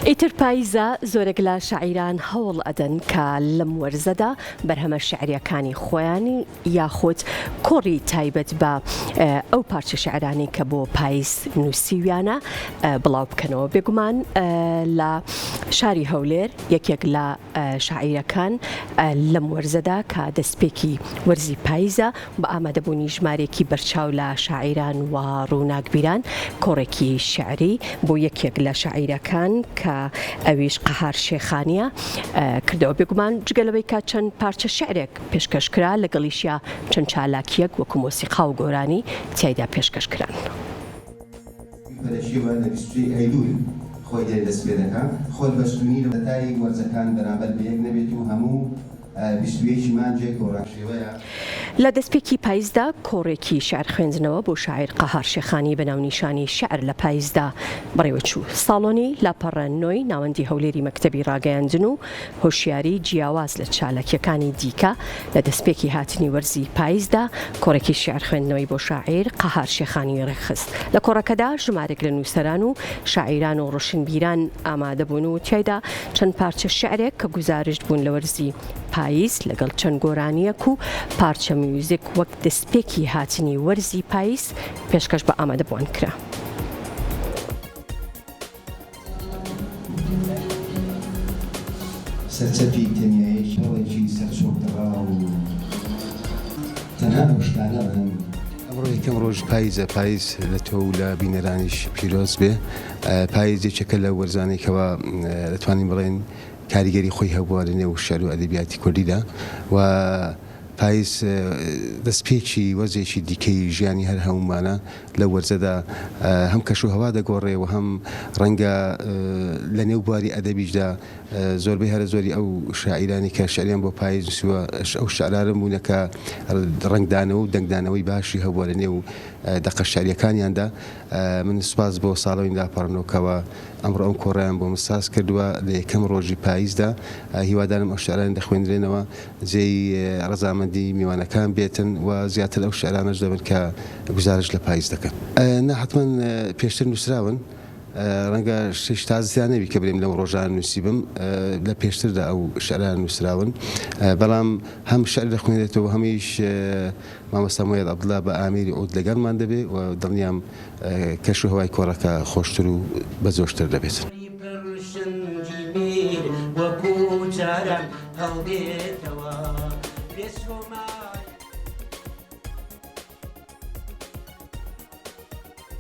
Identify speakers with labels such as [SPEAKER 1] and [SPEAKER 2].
[SPEAKER 1] ئیتر پاییزە، زۆرێک لە شاعیران هەوڵ ئەدەن کە لەم وەرزەدا بەرهەمە شیعرییەکانی خۆیان یاخود کۆڕی تایبەت بە ئەو پارچە شیعرانەی کە بۆ پاییز نووسیویانە بڵاو بکەنەوە. بێگومان لە شاری هەولێر یەکێک لە شاعیرەکان لەم وەرزەدا کە دەستپێکی وەرزی پاییزە بە ئامادەبوونی ژمارەیەکی بەرچاو لە شاعیران و ڕووناکبیران کۆڕێکی شیعری بۆ یەکێک لە شاعیرەکان کە ئەویش قەهار شێخانییە کردەوە. بێگومان جگە لەوەی کە چەند پارچە شیعرێک پێشکەش کرا لەگەڵیشیا چەند چالاکییەک وەکو مۆسیقا و گۆرانی تیایدا پێشکەش کران.
[SPEAKER 2] فەلەکییەوە لە 23 ئەیلوول خۆی دێت دەست پێ دەکا. خۆر بە ستوونی لە تای وەرزەکان بەرامبەر بە یەک نەبێت و هەموو 21 ی مانگێک گۆڕان شێوەیە.
[SPEAKER 1] لە دەستپێکی پایزدا کۆڕێکی شیعر خوێندنەوە بۆ شاعیر قەهار شێخانی بە ناونیشانی شیعر لە پایزدا بەڕێوەچوو. ساڵۆنی لاپەڕە نۆی ناوەندی هەولێری مەکتەبی ڕاگەیاندن و هۆشیاری جیاواز لە چالاکییەکانی دیکە، لە دەستپێکی هاتنی وەرزی پایزدا کۆڕێکی شیعر خوێندنەوەی بۆ شاعیر قەهار شێخانی ڕێکخست. لە کۆڕەکەدا ژمارێک لە نووسەران و شاعیران و ڕۆشنبیران ئامادەبوون و تیایدا چەند پارچە شیعرێک کە گوزارشت بوون لە وەرزی پایز لەگەڵ چەند گۆرانییەک و پارچە میوزیک وەک دەستپێکی هاتنی وەرزی پایز پێشکەش بە ئامادەبووان کرا.
[SPEAKER 2] سەرچەپی تەنیایەکی هەوڵێکی سەرچۆک دڕاو و تەنها ئەو شتانە بن.
[SPEAKER 3] ئەمڕۆ یەکەم ڕۆژی پاییزە، پاییز لە تۆ و لە بینەرانیش پیرۆز بێ. پاییز یەکێکە لەو وەرزانەی کەوا دەتوانین بڵێین کاریگەری خۆی هەبووە لە نێو شیعر و ئەدەبیاتی کوردیدا و پاییز دەستپێکی وەرزێکی دیکەی ژیانی هەر هەموومانە. لەو وەرزەدا هەم کەشوهەوا دەگۆڕێ و هەم ڕەنگە لە نێو بواری ئەدەبیشدا زۆربەی هەرە زۆری ئەو شاعیرانی کە شعریان بۆ پاییز نووسیوە ئەو شعرانە بوونە کە ڕەنگدانەوە و دەنگدانەوەی باشی هەبووە لە نێو دەقە شعریەکانیاندا. من سوپاس بۆ ساڵۆنی لاپەڕنۆ کەوا ئەمڕۆ ئەم کۆڕەیان بۆ من ساز کردووە لە یەکەم ڕۆژی پاییزدا. هیوادارم ئەو شعرانە دەخوێندرێنەوە جێی ڕەزامەندی میوانەکان بێتن و زیاتر ئەو شعرانەش دەبن کە گوزارشت لە پاییز دەکەن. نا حەتمەن پێشتر نووسراون، ڕەنگە شتێکی تازە تیا نەبی کە بلێم لەم ڕۆژانە نووسیبم، لە پێشتردا ئەو شعرانە نووسراون، بەڵام هەم شعر دەخوێنرێتەوە هەمیش مامۆستا موەیەد عەبدوڵا بە ئامێری عود لەگەڵمان دەبێ و دڵنیام کەش و هەوای کۆڕەکە خۆشتر و بەجۆشتر دەبێت.